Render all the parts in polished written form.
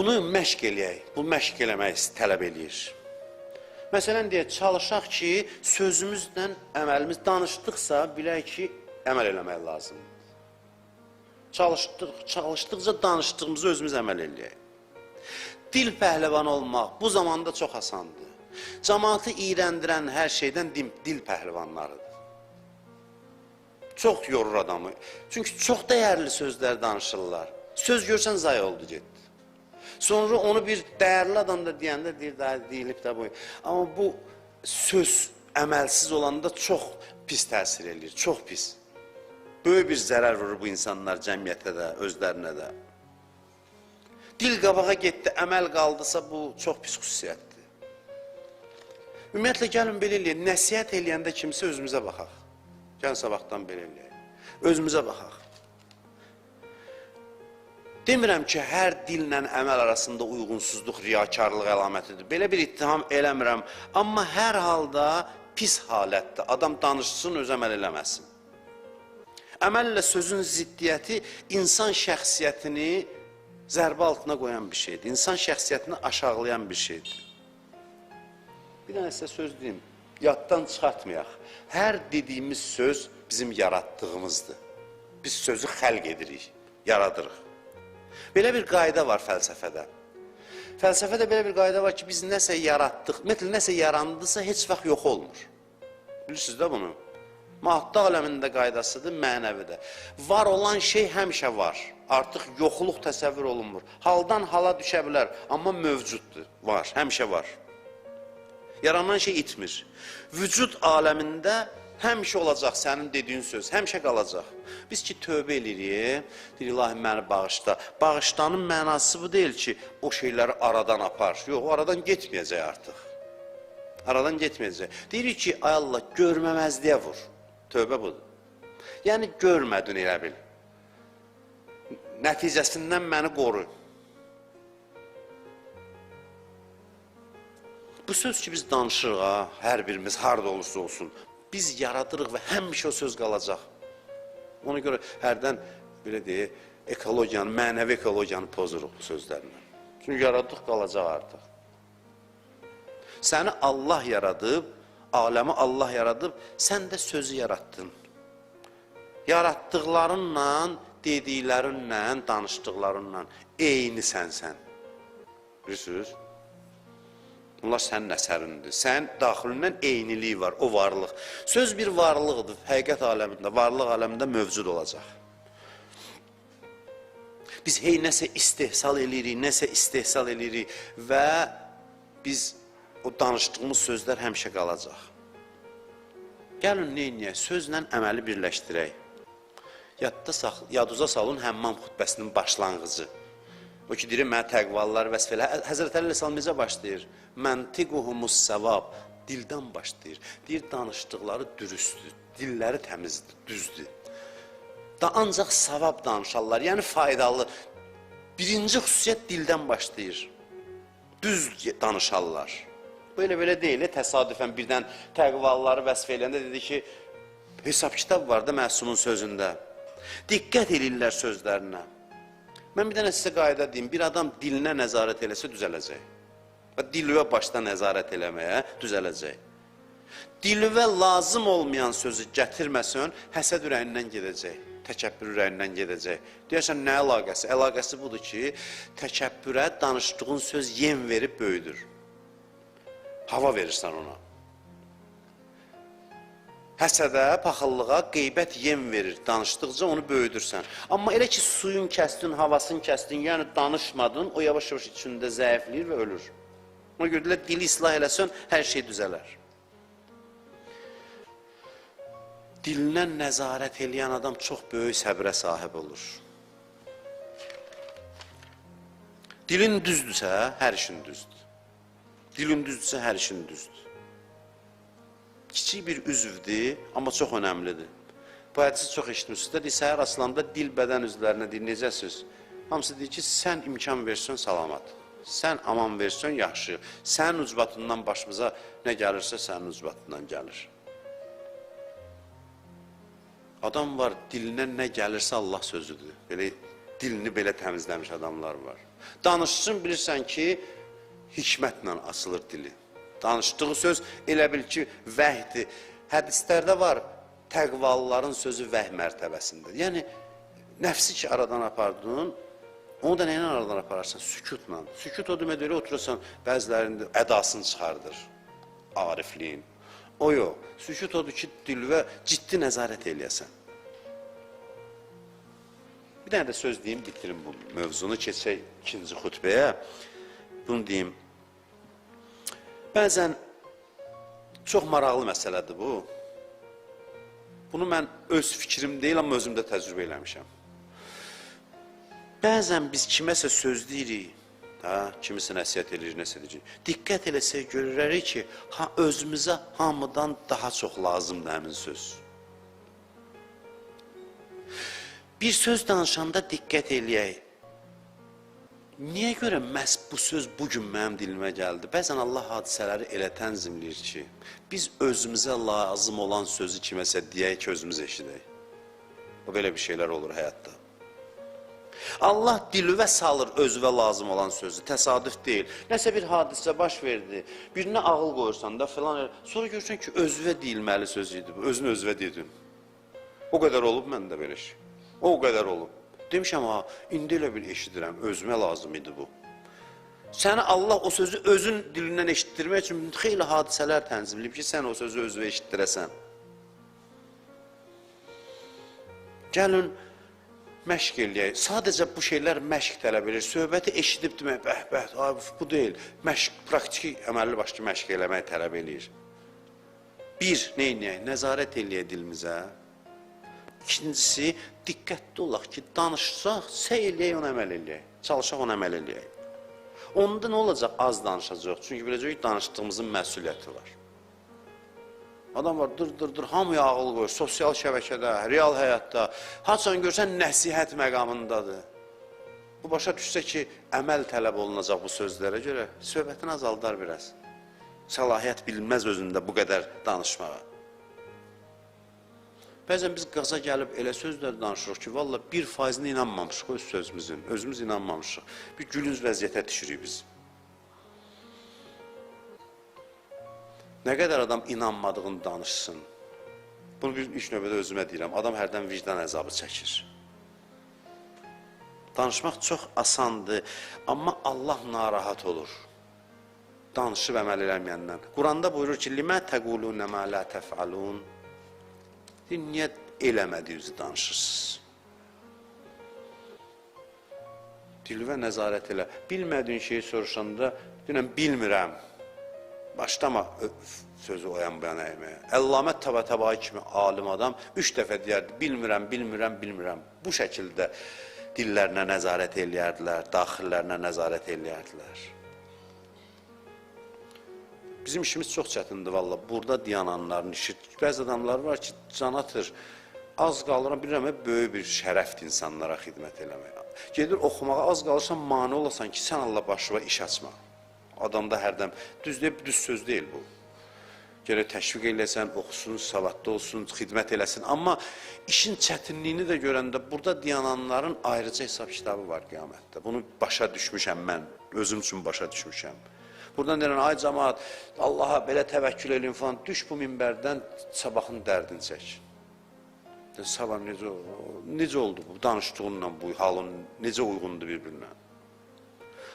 Bunu məşq eləyək. Bu məşq eləmək tələb eləyir. Məsələn, deyək, çalışaq ki, sözümüzlə əməlimiz danışdıqsa, bilək ki, əməl eləmək lazımdır. Çalışdıqca danışdığımızı özümüz əməl eləyək. Dil pəhləvanı olmaq bu zamanda çox asandır. Cəmaatı iyrəndirən hər şeydən dil pəhləvanlarıdır. Çox yorur adamı. Çünki çox dəyərli sözlər danışırlar. Söz görsən zay oldu, getdi. Sonra onu bir dəyərli adam da deyəndə deyir, deyilib də bu. Amma bu söz əməlsiz olanda çox pis təsir eləyir, çox pis. Böyük bir zərər vurur bu insanlar cəmiyyətə də, özlərinə də. Dil qabağa getdi, əməl qaldısa bu çox pis xüsusiyyətdir. Ümumiyyətlə, gəlin belə eləyək, nəsihət eləyəndə kimsə özümüzə baxaq. Gəlin sabahdan belə eləyək, özümüzə baxaq. Demirəm ki, hər dillə əməl arasında uyğunsuzluq, riyakarlıq əlamətidir. Belə bir ittiham eləmirəm. Amma hər halda pis halətdir. Adam danışsın, öz əməl eləməsin. Əməllə sözün ziddiyyəti insan şəxsiyyətini zərbə altına qoyan bir şeydir. İnsan şəxsiyyətini aşağılayan bir şeydir. Bir dənə sizə söz deyim, yaddan çıxartmayaq. Hər dediyimiz söz bizim yaratdığımızdır. Biz sözü xəlq edirik, yaradırıq. Belə bir qayda var fəlsəfədə. Fəlsəfədə belə bir qayda var ki, biz nəsə yaratdıq, ümumiyyətlə, nəsə yarandısa heç vaxt yox olmur. Bilirsiniz də bunu? Maddə aləmində qaydasıdır, mənəvidə. Var olan şey həmişə var. Artıq yoxluq təsəvvür olunmur. Haldan hala düşə bilər, amma mövcuddur. Var, həmişə var. Yaranan şey itmir. Vücud aləmində həmişə olacaq sənin dediyin söz, həmişə qalacaq. Biz ki, tövbə eləyirik, deyir, ilahi məni bağışla. Bağışlanın mənası bu deyil ki, o şeyləri aradan apar. Yox, o aradan getməyəcək artıq. Aradan getməyəcək. Deyirik ki, ay Allah, görməməzliyə vur. Tövbə budur. Yəni, görmədin elə bil. Nəticəsindən məni qoru. Bu söz ki, biz danışırıq, ha, hər birimiz harada olursa olsun. Biz yaradırıq və həmişə o söz qalacaq. Ona görə hərdən, belə deyək, ekologiyanı, mənəvi ekologiyanı pozuruq bu sözlərlə. Çünki yaradıq, qalacaq artıq. Səni Allah yaradıb, aləmi Allah yaradıb, sən də sözü yaratdın. Yaratdıqlarınla, dediklərinlə, danışdıqlarınla eyni sənsən. Bilirsiniz? Bunlar sənin əsərindir. Sən daxilindən eynilik var, o varlıq. Söz bir varlıqdır, həqiqət aləmində, varlıq aləmində mövcud olacaq. Biz hey nəsə istehsal eləyirik, nəsə istehsal eləyirik və biz o danışdığımız sözlər həmişə qalacaq. Gəlin, neyniyək? Sözlə əməli birləşdirək. Yaduza salın Həmmam xutbəsinin başlanğıcı. O ki, deyir, mənə təqvalılar vəsf elə. Həzrət Əli əleyhissalam necə başlayır? Məntiquhumus səvab, dildən başlayır. Deyir, danışdıqları dürüsttür, dilləri təmizdir, düzdür. Da ancaq savab danışarlar, yəni faydalı. Birinci xüsusiyyət dildən başlayır. Düz danışarlar. Belə-belə deyil, təsadüfən birdən təqvalıları vəsf eləyəndə dedi ki, hesab-kitab var da məsumun sözündə. Diqqət eləyirlər sözlərinə. Mən bir dənə sizə qayda deyim, bir adam dilinə nəzarət eləsə düzələcək. Və dilvə başda nəzarət eləməyə düzələcək. Dilvə lazım olmayan sözü gətirməsən, həsəd ürəyindən gedəcək, təkəbbür ürəyindən gedəcək. Deyərsən, nə əlaqəsi? Əlaqəsi budur ki, təkəbbürə danışdığın söz yem verib böyüdür. Hava verirsən ona. Həsədə, paxıllığa qeybət yem verir. Danışdıqca onu böyüdürsən. Amma elə ki, suyun kəsdin, havasını kəsdin, yəni danışmadın, o yavaş-yavaş içində zəifləyir və ölür. Ona görə deyirlər, dili islah eləsən, hər şey düzələr. Dilinə nəzarət eləyən adam çox böyük səbrə sahib olur. Dilin düzdürsə, hər işin düzdür. Dilin düzdürsə, hər işin düzdür. Kiçik bir üzvdür, amma çox önəmlidir. Bu hədisi çox eşitmişsiniz də, deyir, səhər açılanda dil bədən üzvlərinə deyir, necəsiz? Hamısı deyir ki, sən imkan versən, salamat. Sən aman versən, yaxşı. Sənin ucbatından başımıza nə gəlirsə, sənin ucbatından gəlir. Adam var, dilinə nə gəlirsə Allah sözüdür. Belə, dilini belə təmizləmiş adamlar var. Danışsın, bilirsən ki, hikmətlə açılır dili. Danışdığı söz elə bil ki, vəhdir. Hədislərdə var, təqvalıların sözü vəh mərtəbəsində. Yəni, nəfsi ki aradan apardın, onu da nəylə aradan apararsan? Sükutla. Sükut o demək deyil, oturursan, bəzilərinin ədasını çıxardır, arifliyin. O yox, sükut odur ki, dilvə ciddi nəzarət eləyəsən. Bir dənə də söz deyim, bitirim bu mövzunu, keçək ikinci xütbəyə. Bunu deyim. Bəzən çox maraqlı məsələdir bu. Bunu mən öz fikrim deyil, amma özümdə təcrübə eləmişəm. Bəzən biz kiməsə söz deyirik, kimisə nəsihət eləyir, nəsə edəcək. Diqqət eləsək görürük ki, özümüzə hamıdan daha çox lazımdır həmin söz. Bir söz danışanda diqqət eləyək. Niyə görə məhz bu söz bugün mənim dilimə gəldi? Bəzən Allah hadisələri elə tənzimləyir ki, biz özümüzə lazım olan sözü kiməsə deyək ki, özümüz eşidək. O, belə bir şeylər olur həyatda. Allah dilvə salır özünə lazım olan sözü, təsadüf deyil. Nəsə bir hadisə baş verdi, birinə ağıl qoyursan da filan, sonra görürsən ki, özünə deyilməli söz idi bu, özünü özünə dedin. O qədər olub məndə belə şey. O qədər olub. Demişəm, ha, indi elə bir eşidirəm, özümə lazım idi bu. Səni Allah o sözü özün dilindən eşitdirmək üçün xeyli hadisələr tənzimləyib ki, sən o sözü özünə eşitdirəsən. Gəlin, məşq eləyək. Sadəcə bu şeylər məşq tələb edir. Söhbəti eşidib demək, bəh, bəh, ay, bu deyil. Məşq, praktiki, əməlli başlı məşq eləmək tələb eləyir. Bir, nə eləyək? Nəzarət eləyək dilimizə. İkincisi, diqqətli olaq ki, danışsaq, səy eləyək, ona əməl eləyək. Çalışaq, ona əməl eləyək. Onda nə olacaq? Az danışacaq. Çünki biləcək ki, danışdığımızın məsuliyyəti var. Adam var, dır, dır, dır, hamıya ağıl qoyur, sosial şəbəkədə, real həyatda. Haçan görsən, nəsihət məqamındadır. Bu başa düşsə ki, əməl tələb olunacaq bu sözlərə görə, söhbətini azaldar biraz. Səlahiyyət bilməz özündə bu qədər danışmağa. Bəzən biz qaza gəlib elə sözlər danışırıq ki, valla 1%-nə inanmamışıq öz sözümüzün, özümüz inanmamışıq. Bir gülünc vəziyyətə düşürük biz. Nə qədər adam inanmadığını danışsın. Bunu bir ilk növbədə özümə deyirəm, adam hərdən vicdan əzabı çəkir. Danışmaq çox asandır, amma Allah narahat olur. Danışıb əməl eləməyəndən. Quranda buyurur ki, Limə təqulunə mə lə təfəlun. Niyə eləmədiyinizi danışırsınız? Dilvə nəzarət elə. Bilmədiyin şeyi soruşanda, deyirəm, bilmirəm. Başlama sözü oyan bu yana əyməyə. Əllamə Təbətəbai kimi alim adam 3 dəfə deyərdi, bilmirəm, bilmirəm, bilmirəm. Bu şəkildə dillərinə nəzarət eləyərdilər, daxillərinə nəzarət eləyərdilər. Bizim işimiz çox çətindir valla, burada dayananların işi. Bəzi adamlar var ki, can atır, az qalıram, bilirəm, böyük bir şərəfdir insanlara xidmət eləmək. Gedir oxumağa, az qalırsan, mane olasan ki, sən Allah başına iş açma. Adamda hərdəm, düz deyib, düz söz deyil bu. Gərək təşviq eləsən, oxusun, savadlı olsun, xidmət eləsin. Amma işin çətinliyini də görəndə burada dayananların ayrıca hesab kitabı var qiyamətdə. Bunu başa düşmüşəm mən, özüm üçün başa düşmüşəm. Buradan deyirəm, ay camaat, Allaha belə təvəkkül eləyin falan, düş bu minbərdən sabahın dərdini çək. Sabah necə oldu bu danışdığınla bu halın, necə uyğundur bir-birinə?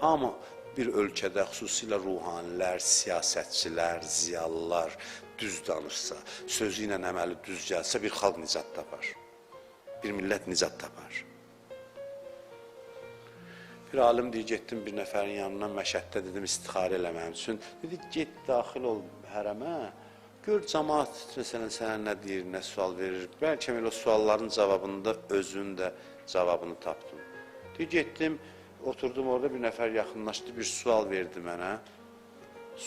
Hamı bir ölkədə, xüsusilə ruhanilər, siyasətçilər, ziyalılar düz danışsa, sözü ilə əməli düz gəlsə, bir xalq nicat tapar, bir millət nicat tapar. Bir alim deyir, getdim bir nəfərin yanına Məşəddə, dedim, istixarə eləməyim üçün. Dedi, get daxil ol hərəmə, gör camaat məsələn sənə nə deyir, nə sual verir. Bəlkə elə o sualların cavabında özün də cavabını tapdın. Deyir, getdim, oturdum orada, bir nəfər yaxınlaşdı, bir sual verdi mənə.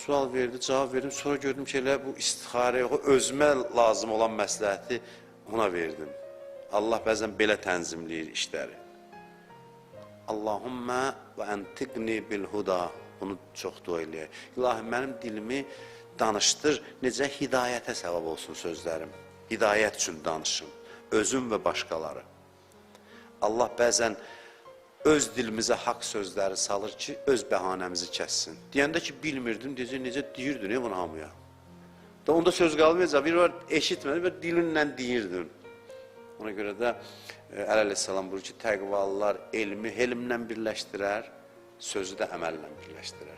Sual verdi, cavab verdim, sonra gördüm ki, elə bu istixarə yox, özümə lazım olan məsləhəti ona verdim. Allah bəzən belə tənzimləyir işləri. Allahümmə və əntiqni bil huda. Bunu çox dua eləyək. İlahi, mənim dilimi danışdır, necə hidayətə səbəb olsun sözlərim. Hidayət üçün danışım, özüm və başqaları. Allah bəzən Öz dilimizə haqq sözləri salır ki, öz bəhanəmizi kəssin. Deyəndə ki, bilmirdim, deyəcək, necə deyirdin bunu hamıya? Da onda söz qalmayacaq, bir var eşitmədi, bir dilinlə deyirdin. Ona görə də Əli əleyhissalam buyurur ki, təqvalılar elmi helmlə birləşdirər, sözü də əməllə birləşdirər.